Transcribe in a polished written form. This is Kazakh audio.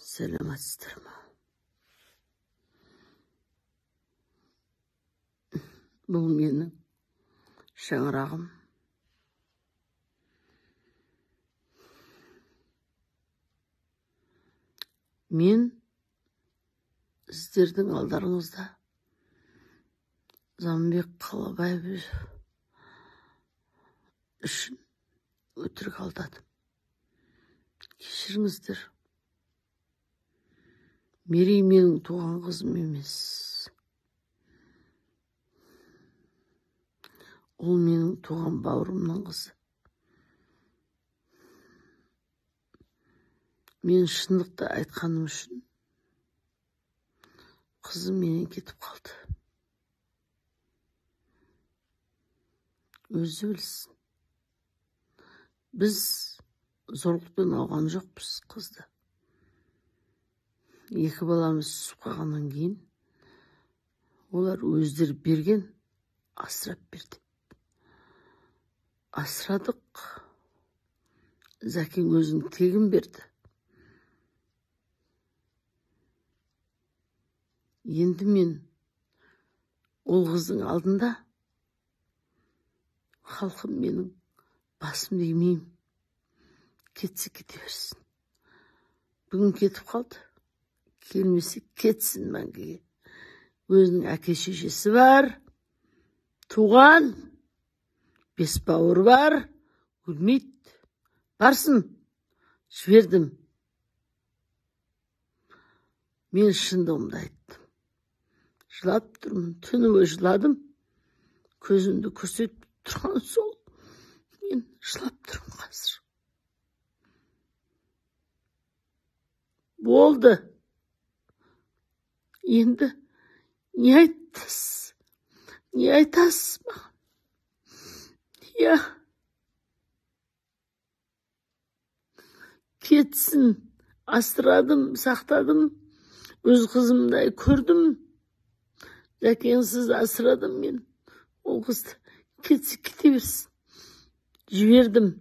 Сәлеметсіздер ме? Бұл менің шаңырағым. Мен сіздердің алдарыңызда Заманбек Қалабаев үшін өтірік алдадым. Кешіріңіздер. Мерей менің туған қызым емес. Ол менің туған бауырымның қызы. Мен шындықты айтқаным үшін қызым менен кетіп қалды. Өзі білсін. Біз зорлықпен алған жоқпыз қызды. Екі баламыз түсіп қалғаннан кейін олар өздері берген, асырап берді. Асырадық. Зәкең өзін тегін берді. Енді мен ол қыздың алдында халқым менің басымды имеймін. Кетсе кете берсін. Бүгін кетіп қалды. Келмесе кетсін мәңгіге. Өзінің әке шешесі бар, туған, 5 бауыры бар, өлмейді. Барсын, жібердім. Мен шындығымды айттым. Жылап тұрмын, түні бойы жыладым. Көзімді көрсетіп тұрған сол. Мен жылап тұрмын қазір. Болды. Енді не айтасыз? Не айтасыз маған? Я. Кетсін. Асырадым, сақтадым. Өз қызымдай көрдім. Зәкеңсіз асырадым мен. Ол қызды кетсе кете берсін. Жібердім.